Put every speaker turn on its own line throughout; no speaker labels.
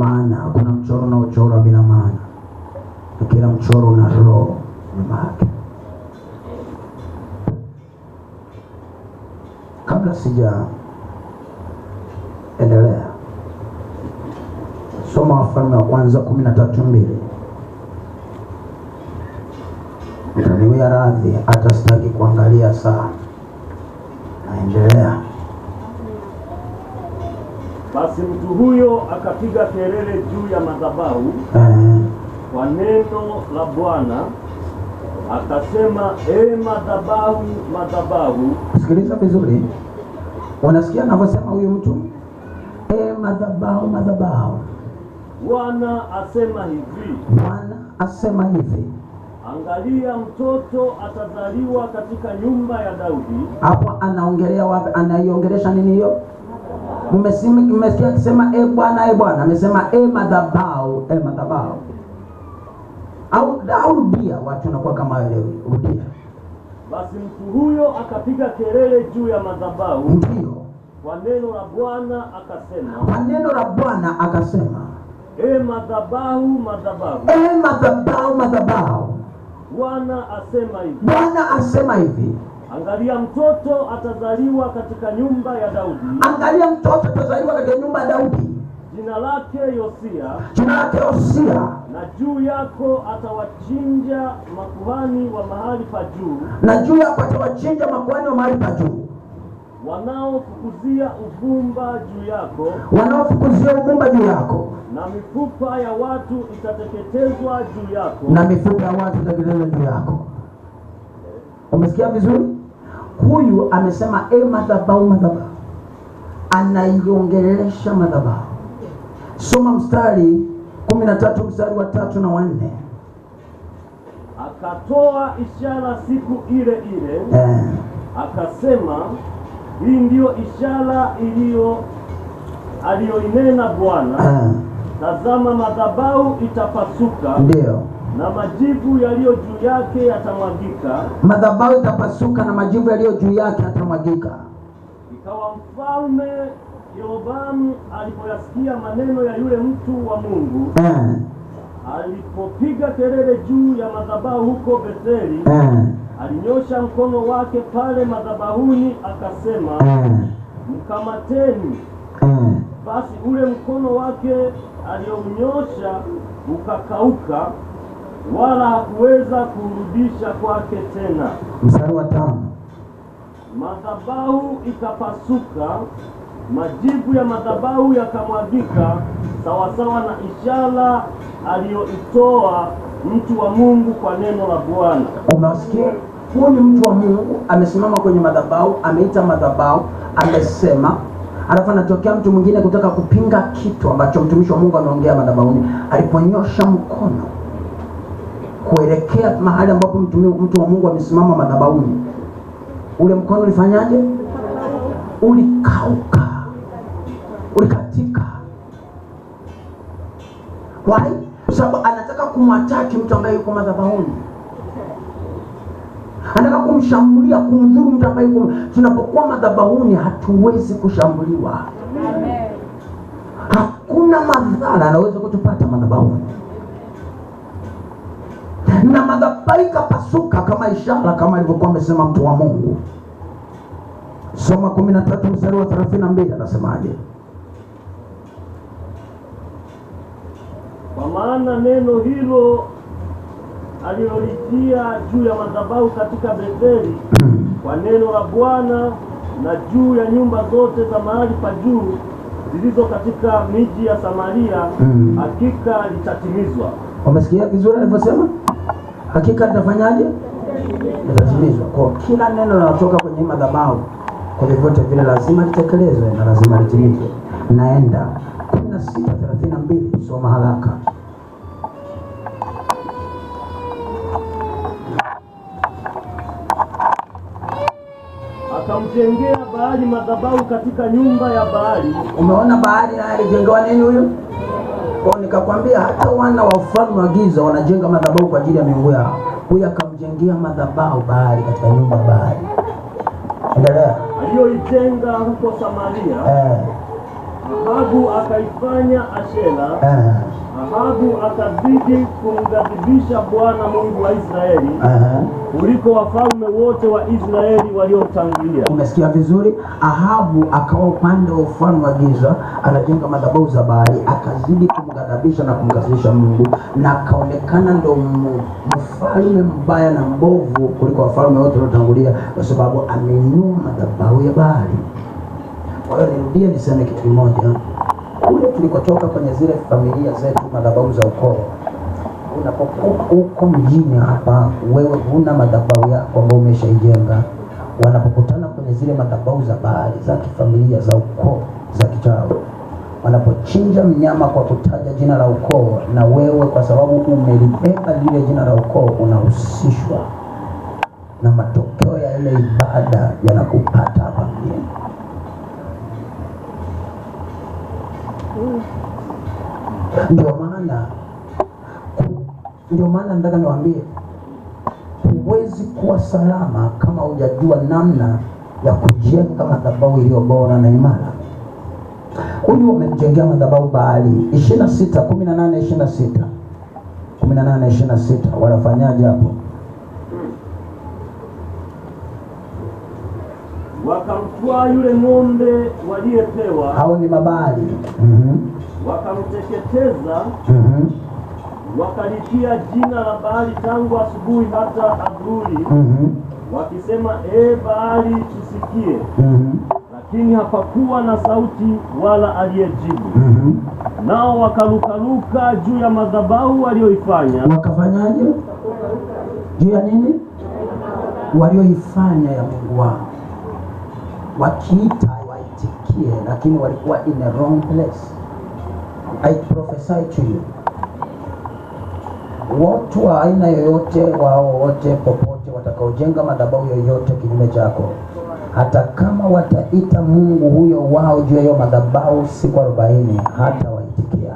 Maana kuna mchoro unaochorwa bila maana, na kila mchoro una roho nyuma yake. Kabla sijaendelea, soma Wafalme wa Kwanza 13:2. Mtaniwia radhi, hata sitaki kuangalia saa. Naendelea.
Basi mtu huyo akapiga kelele juu ya madhabahu kwa neno la Bwana akasema, e madhabahu, madhabahu!
Sikiliza vizuri, unasikia anavyosema huyu mtu, e madhabahu, madhabahu!
Bwana asema hivi,
Bwana asema hivi,
angalia, mtoto atazaliwa katika nyumba ya Daudi.
Hapo anaongelea wapi? Anaiongelesha nini hiyo? Mmesikia akisema e Bwana, e Bwana, amesema e madhabahu, e madhabahu. Au rudia, watu wanakuwa kama elewi. Rudia.
Basi mtu huyo akapiga kelele juu ya madhabahu kwa neno la Bwana akasema,
Kwa neno la Bwana akasema,
e madhabahu, madhabahu!
E madhabahu, madhabahu!
Bwana asema hivi,
Bwana asema hivi,
angalia, mtoto atazaliwa katika nyumba ya Daudi,
angalia, mtoto atazaliwa katika nyumba ya Daudi,
jina lake Yosia,
jina lake Yosia,
na juu yako atawachinja makuhani wa mahali pa juu,
na juu yako atawachinja makuhani wa mahali pa juu,
wanaofukuzia uvumba juu yako,
wanaofukuzia uvumba juu yako,
na mifupa ya watu itateketezwa juu yako.
Na mifupa ya watu itateketezwa juu yako. Umesikia vizuri? Huyu amesema e madhabahu, madhabahu, anaiongelesha madhabahu. Soma mstari 13 mstari wa 3 na 4.
Akatoa ishara siku ile ile, akasema, hii ndiyo ishara iliyo aliyoinena Bwana, tazama, madhabahu itapasuka, na majivu yaliyo juu yake yatamwagika.
Madhabahu itapasuka na majivu yaliyo juu yake yatamwagika.
Ikawa mfalme Yeroboamu alipoyasikia maneno ya yule mtu wa Mungu, alipopiga kelele juu ya madhabahu huko Betheli, alinyosha mkono wake pale madhabahuni akasema, mkamateni. Basi ule mkono wake aliyounyosha ukakauka, wala hakuweza kurudisha kwake tena.
Mstari wa 5.
Madhabahu ikapasuka, majivu ya madhabahu yakamwagika, sawasawa na ishara aliyoitoa mtu wa Mungu kwa neno la Bwana.
Umesikia? Huyu ni mtu wa Mungu, amesimama kwenye madhabahu, ameita madhabahu, amesema, alafu anatokea mtu mwingine kutaka kupinga kitu ambacho mtumishi wa Mungu ameongea madhabahuni. Aliponyosha mkono kuelekea mahali ambapo mtu wa Mungu amesimama madhabahuni, ule mkono ulifanyaje? Ulikauka, ulikatika. Why? Kwa sababu anataka kumwataki mtu ambaye yuko madhabahuni, anataka kumshambulia, kumdhuru mtu ambaye yuko. Tunapokuwa madhabahuni hatuwezi kushambuliwa.
Amen.
Hakuna madhara anaweza kutupata madhabahuni. Na madhabahu ikapasuka kama ishara, kama alivyokuwa amesema mtu wa Mungu. Soma 13 mstari wa 32, anasemaje?
Kwa maana neno hilo alilolitia juu ya madhabahu katika Betheli kwa neno la Bwana, na juu ya nyumba zote za mahali pa juu zilizo katika miji ya Samaria, hakika litatimizwa.
Umesikia vizuri alivyosema? Hakika litafanyaje? Litatimizwa. Kwa kila neno linalotoka kwenye madhabahu, kwa vyovyote vile lazima litekelezwe na lazima litimizwe. Naenda 16:32, soma haraka.
Akamjengea Baali madhabahu katika nyumba ya Baali.
Umeona Baali naye alijengewa nini huyu? Kwa nikakwambia hata wana wa ufalme wa giza wanajenga madhabahu kwa ajili ya miungu yao. Huyu akamjengea madhabahu Baali katika nyumba ya Baali. Endelea.
Aliyoijenga huko Samaria. Ahabu akaifanya Ashera. Ahabu akazidi kumghadhibisha Bwana Mungu wa Israeli kuliko wafalme wote wa Israeli waliomtangulia.
Umesikia vizuri? Ahabu akawa upande wa ufalme wa giza, anajenga madhabahu za Baali, akazidi kumghadhabisha na kumkasirisha Mungu, na akaonekana ndo mfalme mbaya na mbovu kuliko wafalme wote waliotangulia, kwa sababu ameinua madhabahu ya Baali. Kwa hiyo nirudie niseme kitu kimoja, kule tulikotoka kwenye zile familia zetu, madhabahu za ukoo, unapokuwa uko mjini hapa, wewe huna madhabahu yako ambayo umeshaijenga. Wanapokutana kwenye zile madhabahu za Baali za kifamilia za ukoo za kichawi, wanapochinja mnyama kwa kutaja jina la ukoo, na wewe kwa sababu umelibeba lile jina la ukoo, unahusishwa na matokeo ya ile ibada yanakupata hapa mjini. Ndio maana nataka niwaambie, huwezi kuwa salama kama hujajua namna ya kujenga madhabahu iliyo bora na imara. Huyu amemjengea madhabahu Baali. 26 18 26 18 26, wanafanyaje hapo?
Wakamtwaa yule ng'ombe waliyepewa,
Hao ni Mabaali.
Wakamteketeza, wakalitia jina la Baali tangu asubuhi hata adhuhuri, wakisema, Ee Baali, tusikie. Lakini hapakuwa na sauti wala aliyejibu. Nao wakarukaruka juu ya madhabahu walioifanya,
Wakafanyaje juu ya nini walioifanya ya Mungu wao, wakiita waitikie, lakini walikuwa in a wrong place. I prophesy to you, watu wa aina yoyote, wao wote, popote watakaojenga madhabahu yoyote kinyume chako, hata kama wataita Mungu huyo wao juu ya hiyo madhabahu siku 40, hata waitikia,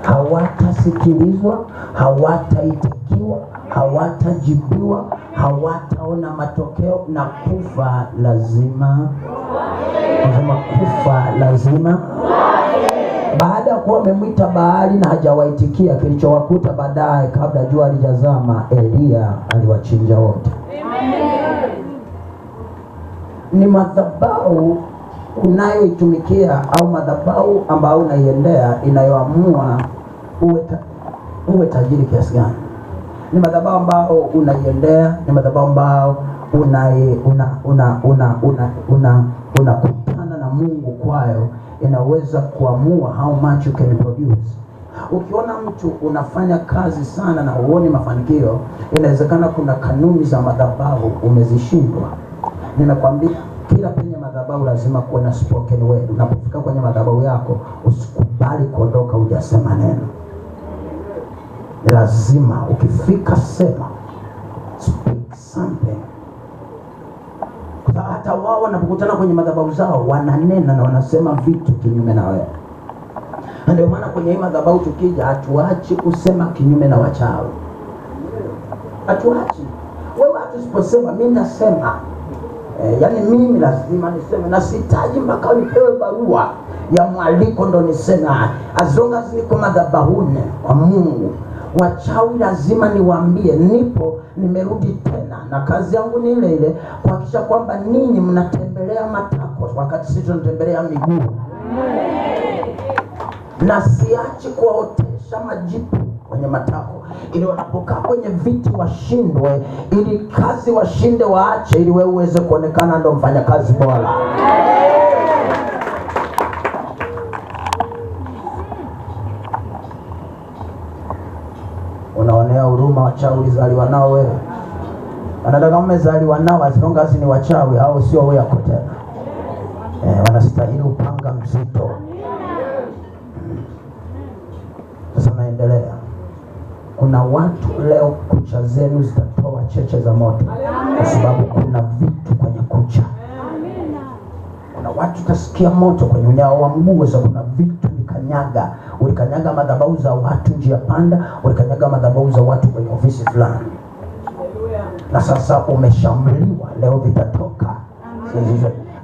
hawatasikilizwa, hawataitikiwa, hawatajibiwa, hawataona matokeo, na kufa lazima. Nasema kufa lazima. Baada ya kuwa wamemwita Baali na hajawaitikia, kilichowakuta baadaye, kabla jua halijazama, Eliya aliwachinja wote. Ni madhabahu unayoitumikia au madhabahu ambayo unaiendea inayoamua uwe tajiri kiasi gani. Ni madhabahu ambao unaiendea, ni madhabahu ambao unakutana una, una, una, una, unakutana na Mungu kwayo, inaweza kuamua how much you can produce. Ukiona mtu unafanya kazi sana na huoni mafanikio, inawezekana kuna kanuni za madhabahu umezishindwa. Nimekwambia kila penye madhabahu lazima kuwe na spoken word. Unapofika kwenye madhabahu yako, usikubali kuondoka hujasema neno. Lazima ukifika sema, speak something. Kwa sababu hata wao wanapokutana kwenye madhabahu zao wananena na wanasema vitu kinyume na wewe. Na ndio maana kwenye hii madhabahu tukija, hatuachi kusema kinyume na wachawi, hatuachi. Wewe hata usiposema, mimi nasema. Yani mimi lazima niseme, na sihitaji mpaka nipewe barua ya mwaliko ndo niseme. As long as niko madhabahuni kwa Mungu, wachawi lazima niwaambie nipo, nimerudi tena, na kazi yangu ni ile ile, kuhakikisha kwamba ninyi mnatembelea matako wakati sisi tunatembelea miguu, na siachi kuwaotesha majipu kwenye matako, ili wanapokaa kwenye viti washindwe, ili kazi washinde waache, ili wewe uweze kuonekana ndo mfanyakazi bora. Unaonea huruma wachawi ulizaliwa nao wewe? Wanataka umezaliwa nao, as long as ni wachawi au sio wewe yako tena. Wanastahili upanga mzito. Sasa naendelea. Kuna watu leo kucha zenu zitatoa cheche za moto, kwa sababu kuna vitu kwenye kucha. Kuna watu utasikia moto kwenye unyao wa mguu, kwa sababu kuna vitu ulikanyaga. Ulikanyaga madhabahu za watu njia panda, ulikanyaga madhabahu za watu kwenye ofisi fulani, na sasa umeshambuliwa, leo vitatoka.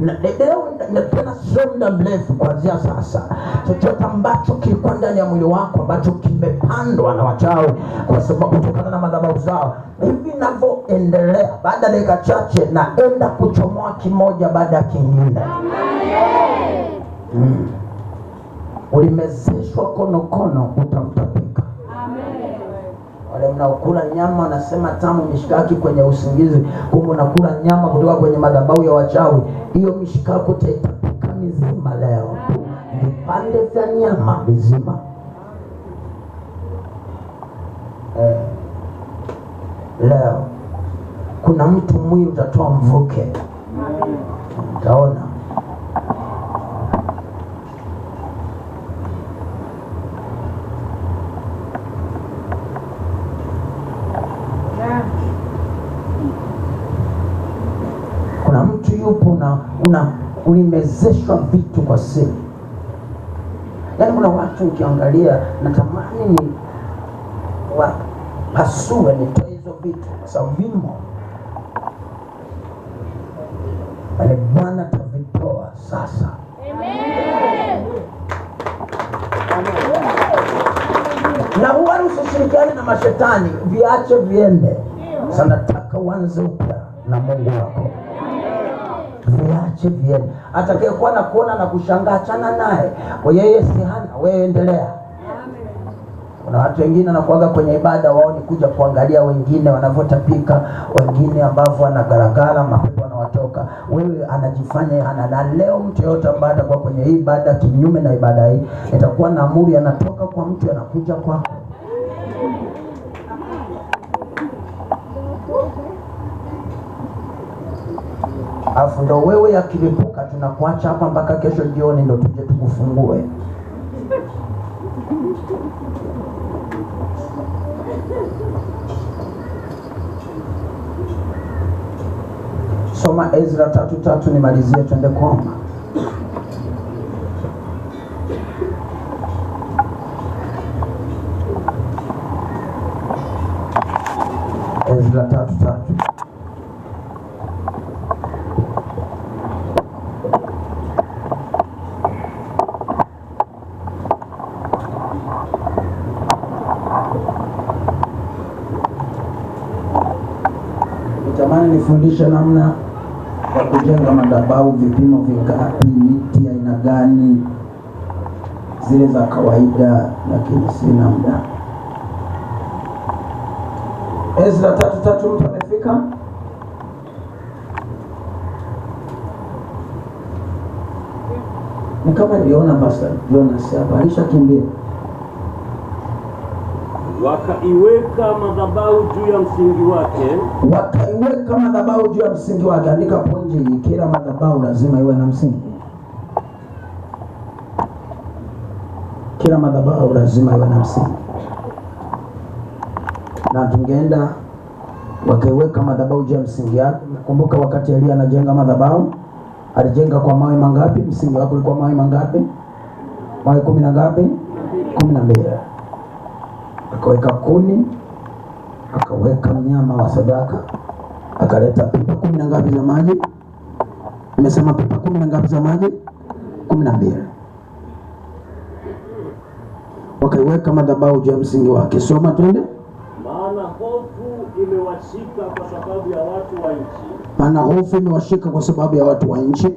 Leo tena sio muda mrefu kuanzia sasa, chochote ambacho kilikuwa ndani ya mwili wako ambacho kimepandwa na wachawi kwa sababu kutokana na madhabahu zao, hivi ninavyoendelea, baada ya dakika chache naenda kuchomoa kimoja baada ya kingine. Ulimezeshwa konokono, utamtapika. Wale mnaokula nyama wanasema tamu mishikaki kwenye usingizi, kumbe unakula nyama kutoka kwenye madhabahu ya wachawi. Hiyo mishikaki utaitapika mizima leo, vipande vya nyama vizima. Leo kuna mtu mwili utatoa mvuke, utaona. Kuna mtu yupo na ulimezeshwa vitu kwa siri. Yaani kuna watu ukiangalia natamani ni wapasue nitoe hizo vitu kwa sababu vimo. Bali Bwana atavitoa sasa.
Amen.
Na huwa usishirikiane na mashetani, viache viende. Sasa nataka uanze upya na Mungu wako. Viache viende. Atakayekuwa na kuona na kushangaa, achana naye. Kwa yeye si hana, wewe endelea. Kuna watu wengine wanakuaga kwenye ibada, wao ni kuja kuangalia wengine wanavyotapika, wengine ambavyo wanagaragara, mapepo wanawatoka. Wewe anajifanya hana. Na leo mtu yeyote ambaye atakuwa kwenye hii ibada kinyume na ibada hii, itakuwa na amri anatoka kwa mtu anakuja kwako. Alafu ndo wewe yakilipuka tunakuacha hapa mpaka kesho jioni ndo tuje tukufungue. Soma Ezra 3:3 nimalizie twende kuomba. Ezra 3:3. Nitamani nifundishe namna ya kujenga madhabahu, vipimo vingapi, miti aina gani, zile za kawaida, lakini sina muda. Ezra 3:3, mtu amefika? Ni kama niliona Pastor Jonas hapa alishakimbia.
Wakaiweka madhabahu juu ya msingi wake.
Wakaiweka madhabahu juu ya msingi wake. Andika pointi hii, kila madhabahu lazima iwe na msingi. Kila madhabahu lazima iwe na msingi. Na tungeenda wakaiweka madhabahu juu ya msingi wake. Kumbuka wakati Elia anajenga madhabahu, alijenga kwa mawe mangapi? Msingi wake ulikuwa mawe mangapi? Mawe 10 na ngapi? 12. Akaweka kuni, akaweka mnyama wa sadaka, akaleta pipa 10 na ngapi za maji? Nimesema pipa 10 na ngapi za maji? 12. Wakaiweka madhabahu juu ya msingi wake. Soma twende.
Maana hofu imewashika kwa sababu ya watu wa nchi.
Maana hofu imewashika kwa sababu ya watu wa nchi.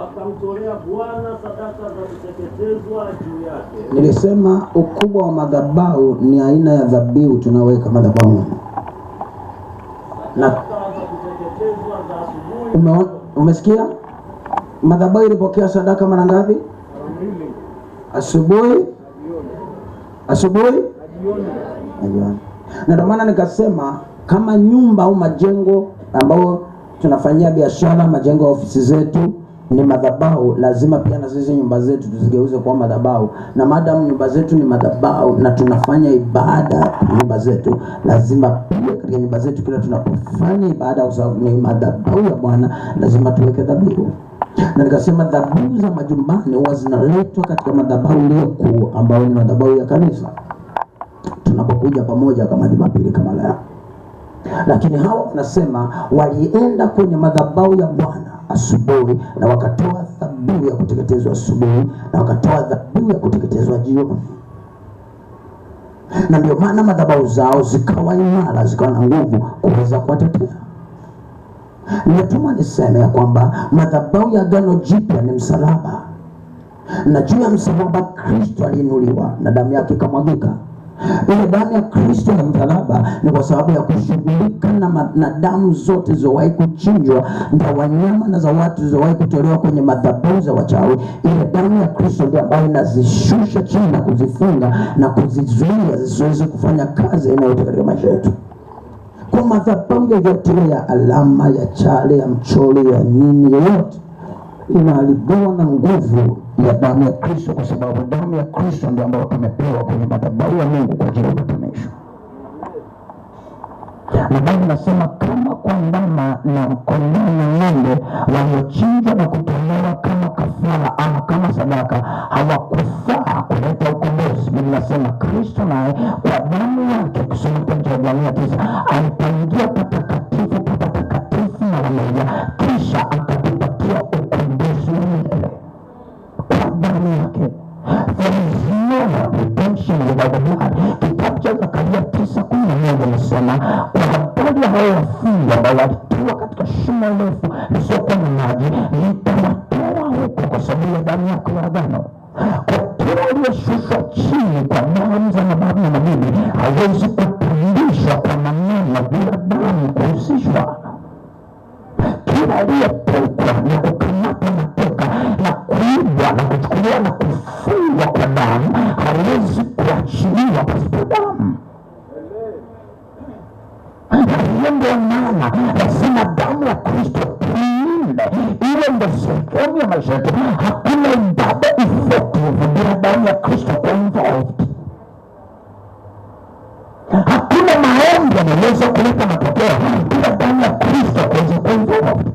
Wakamtolea Bwana sadaka za kuteketezwa juu yake.
Nilisema ukubwa wa madhabahu ni aina ya dhabihu tunaweka madhabahuni. Na
Sadaka za kuteketezwa za asubuhi.
Umesikia? Madhabahu ilipokea sadaka mara ngapi? Asubuhi, asubuhi na jioni. Na ndio maana nikasema kama nyumba au majengo ambao tunafanyia biashara, majengo ya ofisi zetu ni madhabahu, lazima pia na sisi nyumba zetu tuzigeuze kuwa madhabahu. Na maadamu nyumba zetu ni madhabahu na tunafanya ibada nyumba zetu, lazima pia katika nyumba zetu kila tunapofanya ibada, kwa sababu ni madhabahu ya Bwana, lazima tuweke dhabihu. Na nikasema dhabihu za majumbani huwa zinaletwa katika madhabahu iliyo kuu, ambayo ni madhabahu ya kanisa, tunapokuja pamoja kama Jumapili kama leo. Lakini hawa wanasema walienda kwenye madhabahu ya Bwana asubuhi, na wakatoa dhabihu ya kuteketezwa asubuhi, na wakatoa dhabihu ya kuteketezwa jioni. Na ndio maana madhabahu zao zikawa imara, zikawa na nguvu kuweza kuwatetea. Nimetumwa niseme ya kwamba madhabahu ya Agano Jipya ni msalaba, na juu ya msalaba Kristo aliinuliwa na damu yake ikamwagika. Ile damu ya Kristo ya msalaba ni kwa sababu ya kushughulika na damu zote zilizowahi kuchinjwa za wanyama na za watu zilizowahi kutolewa kwenye madhabahu za wachawi. Ile damu ya Kristo ndio ambayo inazishusha chini na kuzifunga na kuzizuia zisiweze kufanya kazi aina yote katika maisha yetu. Kwa madhabahu yoyote ya alama, ya chale, ya mchoro, ya nini yoyote, inaharibiwa na nguvu ya damu ya Kristo, kwa sababu damu ya Kristo ndio ambayo tumepewa kwenye madhabahu ya Mungu kwa ajili ya upatanisho. Na Biblia inasema kama kwa ndama na kondoo na ng'ombe waliochinjwa na kutolewa kama kafara ama kama sadaka hawakufaa kuleta ukombozi. Biblia inasema Kristo naye kwa damu yake, kusoma kitabu cha Waebrania 9, alipoingia patakatifu pa patakatifu mara moja, kisha akatupatia ukombozi wa milele kwa damu yake. There is no redemption without the blood. Kitabu cha Zakaria 9:11 inasema kwa habari ya hao wafungwa ambao walitiwa katika shimo refu lisiokuwa na maji, nitawatoa huko kwa sababu ya damu yako ya agano. Kwa kila aliyeshushwa chini kwa damu za mababu na mabibi hawezi kupandishwa kwa maneno bila damu kuhusishwa. Kila aliyetekwa na kukamatwa mateka na kuibwa na kuchukuliwa na kufungwa kwa damu hawezi kuachiliwa pasipo damu. Na hiyo ndio maana lazima damu ya Kristo tuilinde, ile ndio sehemu ya maisha yetu. Hakuna ibada effective bila damu ya Kristo kuwa involved. Hakuna maombi yanaweza kuleta matokeo bila damu ya Kristo kuweza kuwa involved.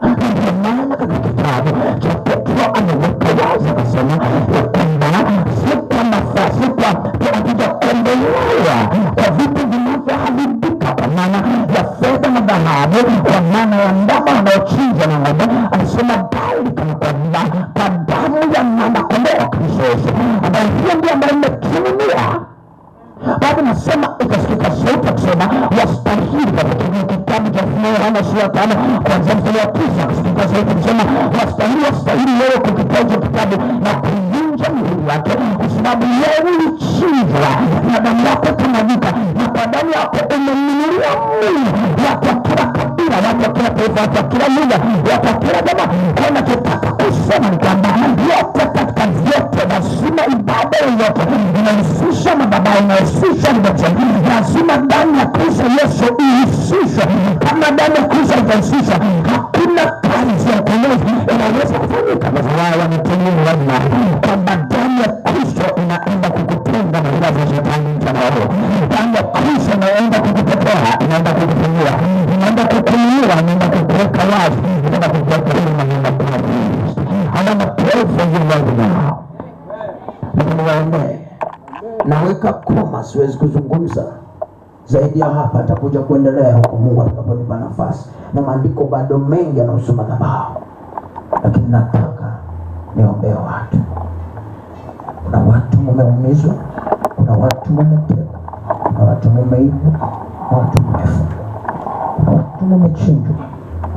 Ndio maana katika kitabu cha Petro ameweka wazi akasema ya kwamba si kwa nafasi, kwa hatujakombolewa kwa vitu vinavyoharibika, kwa maana ya fedha na dhahabu, kwa maana ya ndama wanaochinjwa na ng'ombe, anasema bali kama kwa damu ya mwana kondoo Kristo Yesu, ambaye hiyo ndio ambayo imetununia. Bado nasema ikasikika sauti akisema wastahili, katika kitabu cha Ufunuo Yohana sura 5 kuanzia mstari wa 9, akasikika sauti akisema wastahili, wastahili wewe kukitoa hicho kitabu na kuivunja mihuri yake, kwa sababu wewe ulichinjwa na damu yako ikamwagika, na kwa damu yako umenunuliwa Mungu watu wa kila kabila, watu wa kila taifa, watu wa kila lugha, watu wa kila jamaa. Kwa nachotaka kusema ni kwamba yote katika vyote, lazima ibada yoyote inahusisha madhabahu, inahusisha redemption, lazima damu ya Kristo Yesu ihusishwe. Kama damu ya Kristo haitahusishwa, hakuna kazi ya ukombozi inaweza kufanyika. Wao wanatumia namna kwamba damu ya Kristo inaenda kukutenga na hila za shetani mchana huo. Damu ya Kristo inaenda kukutetea, inaenda kukufungua, inaenda kukuinua, inaenda kukuweka wazi, inaenda kukuweka huru na inaenda kuwa free. I want to pray for you right now. Niwaombee. Naweka koma, siwezi kuzungumza zaidi ya hapa, nitakuja kuendelea huko Mungu atakaponipa nafasi, na maandiko bado mengi yanahusu madhabahu, lakini nataka niombee watu. Kuna watu mumeumizwa, kuna watu mumetekwa, kuna watu mumeibwa, kuna watu mumefungwa, kuna watu mumechinjwa,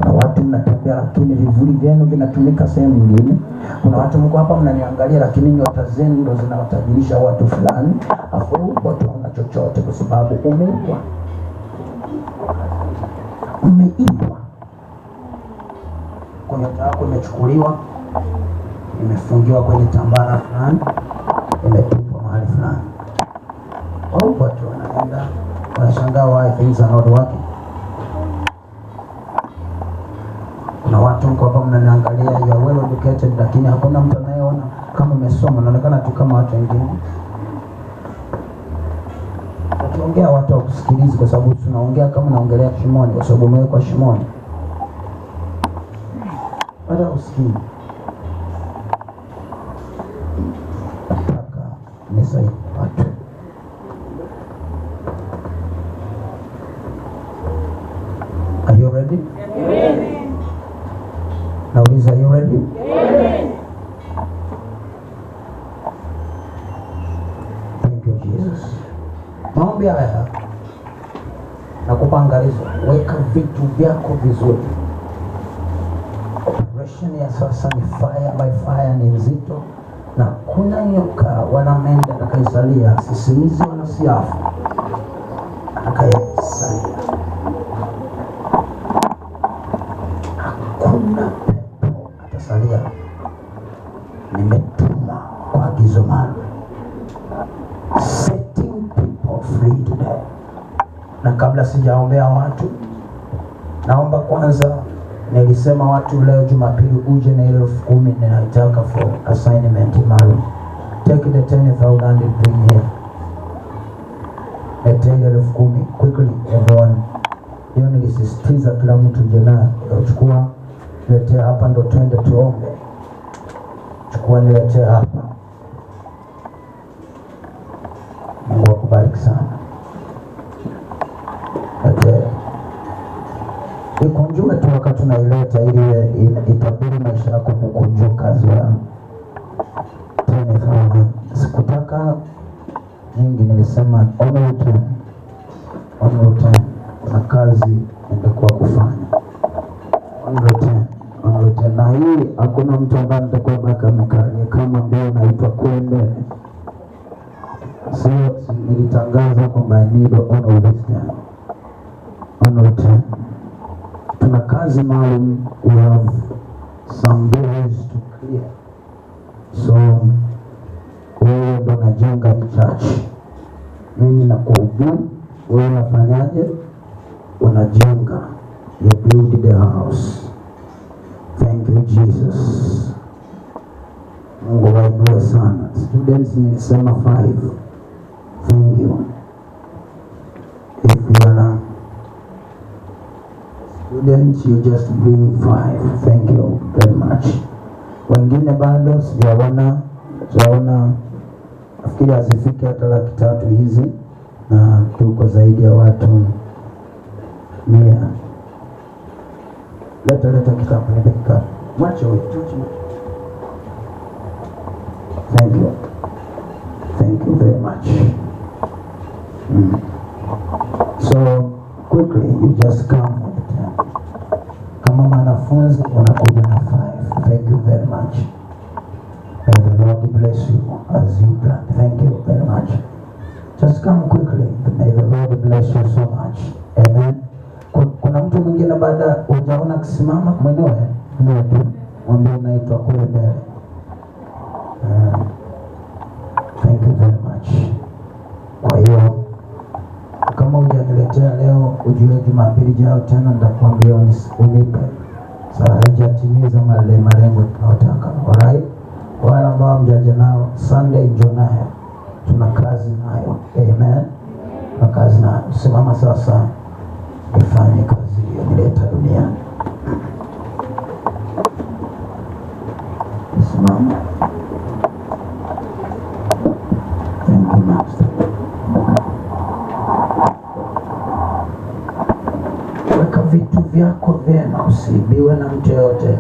kuna watu mnatembea lakini vivuli vyenu vinatumika sehemu nyingine. Kuna watu mko hapa mnaniangalia, lakini nyota zenu ndo zinawatajirisha watu fulani, afu watu hawana chochote kwa sababu umeibwa, umeibwa. Kwa nyota yako imechukuliwa, imefungiwa kwenye tambara fulani, imetupwa mahali fulani. Au watu wanaenda wanashangaa why things are not working. Kuna watu mko hapa mnaniangalia, you are well educated, lakini hakuna mtu anayeona kama umesoma, unaonekana tu kama watu wengine. Ukiongea watu hawakusikilizi, kwa sababu tunaongea kama unaongelea shimoni, kwa sababu umewekwa shimoni, hata usikii. Nataka nisaidie watu. Are you ready? Jesus. Maombi haya nakupa angalizo, weka vitu vyako vizuri. Operation ya sasa ni fire by fire, ni nzito, na kuna nyoka wala mende atakayesalia, sisimizi wala siafu atakayesalia. Hakuna pepo atasalia. Nimetuma kwa agizo maalum, setting people free today. Na kabla sijaombea watu, naomba kwanza, nilisema watu leo Jumapili uje na ile 10,000 ninaitaka for assignment maalum. Take the 10,000 and bring here. Leta ile 10,000 quickly everyone. Hiyo nilisisitiza kila mtu uje nayo. Chukua, letea hapa ndo twende tuombe. Chukua niletee hapa. Mungu akubariki sana. Letee. Ikunjue tu wakati unaileta ili itabiri maisha yako kukunjuka zoea. 10,000. Sikutaka nyingi, nilisema only 10. Only 10. Kuna kazi nitakuwa kufanya. Only 10. Only 10. Na hii hakuna mtu ambaye nitakuwa baka amekaa kama mbele naitwa kule mbele. Sio, nilitangaza kwamba I need only this 10. Only 10. Tuna kazi maalum, we have some bills to clear. So wewe ndo unajenga hii church, mimi nakuhubiri, wewe unafanyaje? Unajenga, you build the house. Thank you Jesus. Mungu wainue sana. Students nilisema 5. Thank you. If you are a student, you just bring 5. Thank you very much. Wengine bado sijaona, nafikiri hazifiki hata 300,000 hizi, na tuko zaidi ya watu 100. Leta kikapu, nipe kikapu. Mwache huyo, mwache. Thank you. Thank you very much. So quickly you just come with 10. Kama mwanafunzi unakuja na 5. Thank you very much. May the Lord bless you as you plan. Thank you very much. Just come quickly. May the Lord bless you so much. Amen. Kuna mtu mwingine baada hujaona akisimama, mwenyewe ndio tu mwambie unaitwa kule mbele. Thank you very much. Kwa hiyo kama hujaniletea leo, ujue Jumapili ijayo tena nitakwambia unipe. Sasa haijatimiza malengo tunayotaka. Alright? Kwa wale ambao mjaja nao, Sunday njoo nayo. Tuna kazi nayo. Amen. Tuna kazi nayo. Simama sasa, nifanye kazi iliyonileta duniani. Simama. Thank you, Master. Weka vitu vyako vyema, usiibiwe na mtu yoyote,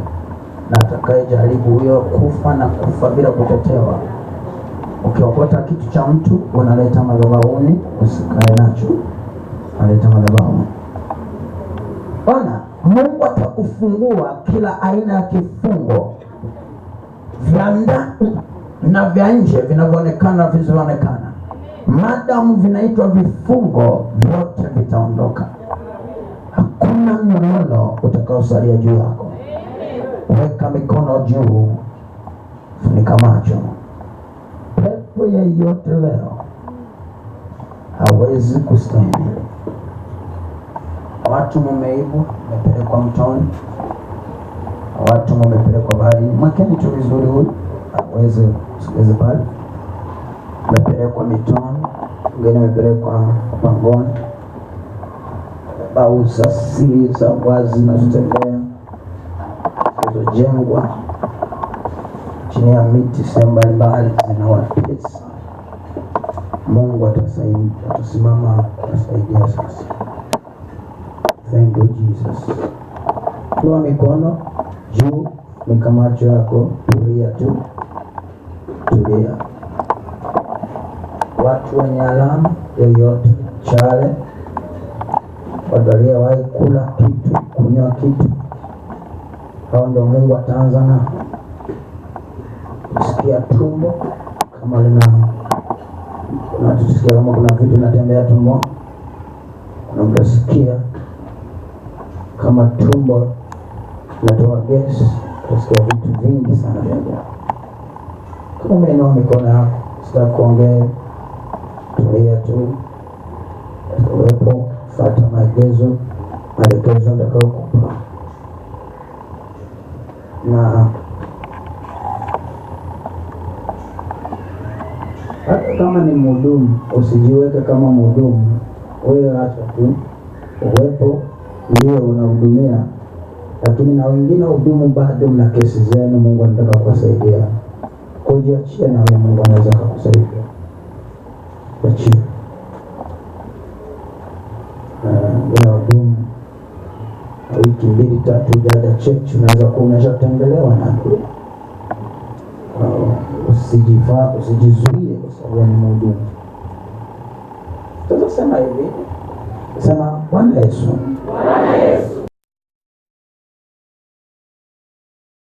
na atakayejaribu huyo kufa na kufa bila kutetewa. Ukiokota kitu cha mtu unaleta madhabahuni, usikae nacho, unaleta madhabahuni. Bwana Mungu atakufungua kila aina ya kifungo vya ndani na vya nje, vinavyoonekana visivyoonekana. Madamu vinaitwa vifungo, vyote vitaondoka. Hakuna mnyororo utakaosalia juu yako. Weka mikono juu, funika macho. Pepo yeyote leo hawezi kustahimili. Watu mumeibwa, mmepelekwa mtoni, watu mmepelekwa baharini. Mwekeni tu vizuri huyu aweze kusogeza pale. Mmepelekwa mitoni, wengine mmepelekwa pangoni. Bau za siri za wazi zinazotembea zilizojengwa chini ya miti sehemu mbalimbali zinawatesa. Mungu atasimama kuwasaidia sasa. Thank you Jesus. Toa mikono juu, funika macho yako, tulia tu, tulia. Watu Watu wenye alama yoyote chale, watu waliowahi kula kitu, kunywa kitu, hao ndio Mungu ataanza nao. Kusikia tumbo kama lina, kuna tusikia kama kuna vitu vinatembea tumboni, kuna mtasikia kama tumbo linatoa gesi, utasikia vitu vingi sana vya ajabu. Kama umeinua mikono yako, sitaki kuongea, tulia tu katika uwepo, fuata maagizo, maelekezo nitakayokupa, na hata kama ni mhudumu, usijiweke kama mhudumu. Wewe acha tu uwepo, ndio unahudumia, lakini na wengine hudumu bado mna kesi zenu, Mungu anataka kuwasaidia. Kujiachia na wewe, Mungu anaweza kukusaidia. Achia. Unahudumu wiki mbili tatu, jaja church, unaweza kuwa umeshatembelewa na adui. Usijifaa, usijizuie kwa sababu ni mhudumu. Sasa sema hivi, sema Bwana Yesu,
Bwana Yesu,